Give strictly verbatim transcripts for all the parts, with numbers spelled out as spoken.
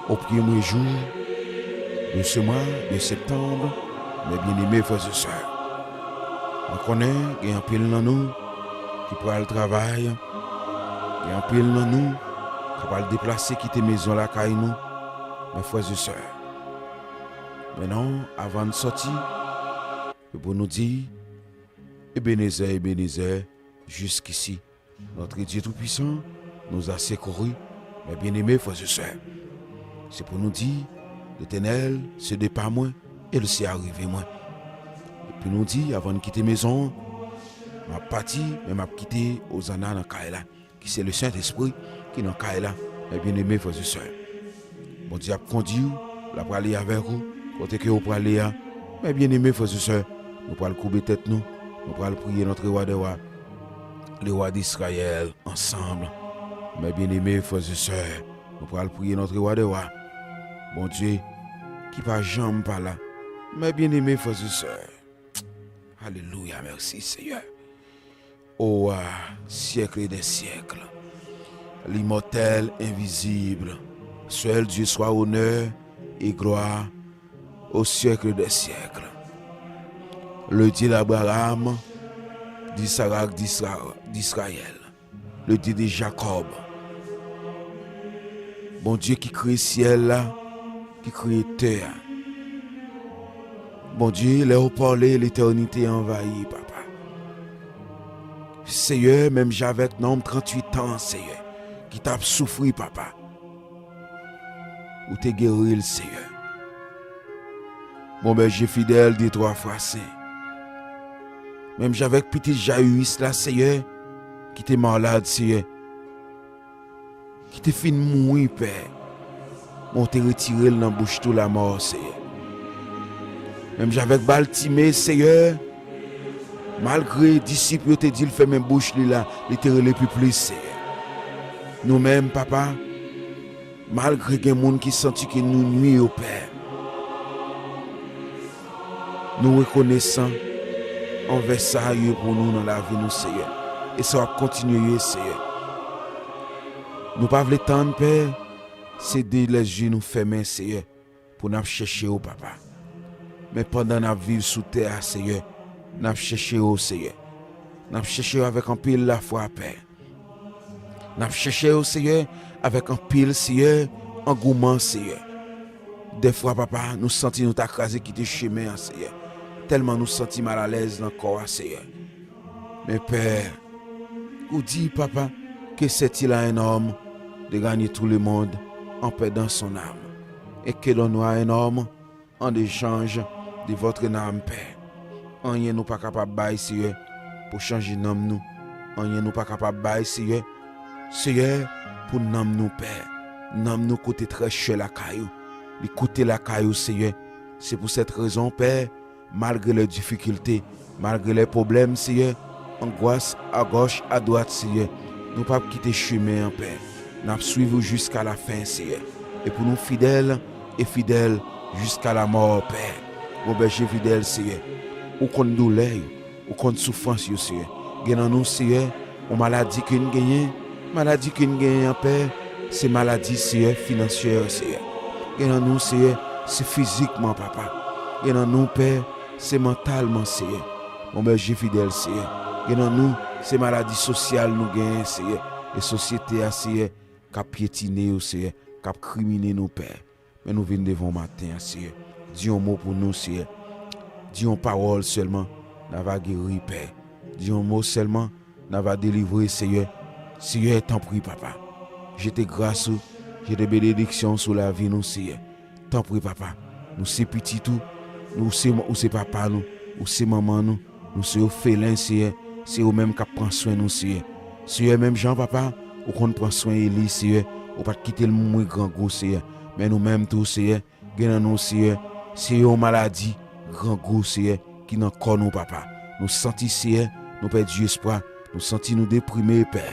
Au premier jour de ce mois de septembre, mes bien-aimés frères et sœurs, mwen konnen gen anpil nan nou ki pral travay, gen anpil nan nou ki pral deplase kite mezon lakay nou, mes frères et sœurs. Men non, avan n sòti, se pou nou di, Ebenezè, Ebenezè, jiskisi, notre Dieu Tout-Puissant nous a secourus, mes bien-aimés frères et sœurs. Se pou nou di, Letènèl se depa mwen e l se arive mwen. Epi nou di, avan n kite mezon an, m ap pati, men m ap kite Ozanna nan kay la, ki se Lesentespri ki nan kay la, mes bien-aimés frères et sœurs. Bondye ap kondui w, l ap prale avèk ou, kote ke ou prale a, mes bien-aimés frères et sœurs. Nou pral koube tèt nou, nou pral priye notre roi des rois, le roi d'Israël, ansanm. Mes bien-aimés frères et sœurs, nou pral priye notre roi des rois, Bondye ki pa janm pa la, mes bien-aimés frères et sœurs. Alelouya, mèsi Seyè. Ô roi, siècle des siècles, l'immortel, invisible, seul Dieu soit honneur et gloire au siècle des siècles. Le Dieu d'Abraham, d'Isaac, d'Isra-, d'Israël, le Dieu de Jacob. Bondye ki kreye syèl la, ki kreye tè a. Bondye, lè ou pale, letènite anvayi, papa. Seyè, menm jan avèk nonm tranntuit an, Seyè, ki t ap soufri, papa, ou te geri l, Seyè. Bon bèje fidèl, de twa fwa sen. Menm jan avèk pitit Jayiris la, Seyè, ki te malad, Seyè, ki te fin mouri, Pè, men w te retire l nan bouch tou lamò, Seyè. Menm jan avèk Baltime, Seyè, malgre disip yo te di l fèmen bouch li la, li te rele pi plis, Seyè. Nou menm, papa, malgre gen moun ki santi ke nou nwi yo, Pè, nou rekonesan anvè sa yo pou nou nan lavi nou, Seyè, e sa w ap kontinye ye, Seyè. Nou pa vle tann, Pè, se de lèzye nou fèmen, Seyè, pou n ap chèche w, papa. Men pandan n ap viv sou tè a, Seyè, n ap chèche w, Seyè. N ap chèche w avèk anpil lafwa, Pè. N ap chèche w, Seyè, avèk anpil, Seyè, angouman, Seyè. Dèfwa, papa, nou santi nou ta kraze kite chemen an, Seyè, tèlman nou santi malalèz nan kò a, Seyè. Men, Pè, ou di, papa, que sert-il à un homme de gagner tout le monde en perdant son âme? Et que donnons à un homme en échange de votre âme, Pè? Anyen nou pa kapab bay, Seyè, pou chanje nanm nou. Anyen nou pa kapab bay, Seyè, Seyè, pou nanm nou, Pè. Nanm nou koute trè chè lakay ou. Li koute lakay ou, Seyè. Se pou sèt rezon, Pè, malgre lè difikilte, malgre lè pwoblèm, Seyè, angwas, agòch, adwat, Seyè, nou p ap kite chemen an, Pè. N ap swiv ou jiska lafen, Seyè. E pou nou fidèl e fidèl jiska lamò, Pè. Bon bèje fidèl, Seyè, ou konn doulè yo, ou konn soufrans yo, Seyè. Gen nan nou, Seyè, yon maladi ke n genyen, maladi ke n genyen an, Pè, se maladi, Seyè, finansyè, Seyè. Gen nan nou, Seyè, se fizikman, papa. Gen nan nou, Pè, se mantalman, Seyè. Bon bèje fidèl, Seyè. Gen nan nou, se maladi sosyal nou genyen, Seyè. E sosyete a, Seyè, k ap pyetine yo, Seyè, k ap krimine nou, Pè. Men nou vin devan w maten an, Seyè. Di yon mo pou nou, Seyè. Di yon pawòl sèlman, n ava geri, Pè. Di yon mo sèlman, n ava delivre, Seyè. Seyè, tanpri, papa. Jete gras ou, jete benediksyon sou lavi nou, Seyè. Tanpri, papa. Nou se pitit ou, nou se, ou se papa nou, ou se manman nou, nou se ofelen, Seyè. Se ou menm k ap pran swen nou, Seyè. Seyè, menm jan, papa, ou konn pran swen Eli, Seyè. Ou pa t kite l mouri grangou, Seyè. Men nou menm tou, Seyè, gen nan nou, Seyè, se yon maladi grangou, Seyè, ki nan kò nou, papa. Nou santi, Seyè, nou pèdi espwa, nou santi nou deprime, Pè.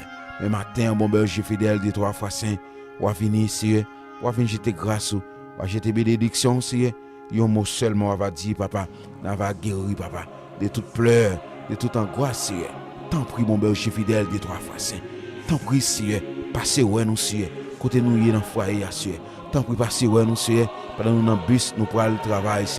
Men maten an, bon bèje fidèl, de twa fwa sen, w a vini, Seyè, w a vin jete gras ou, w a jete benediksyon, Seyè. Yon mo sèlman w ava di, papa, n ava geri, papa, de tout plè, de tout angwas, Seyè. Tanpri, bon bèje fidèl, de twa fwa sen. Tanpri, Seyè, pase wè nou, Seyè, kote nou ye nan fwaye a, Seyè. Tanpri pase wè nou, Seyè, pandan nou nan bis, nou pral travay.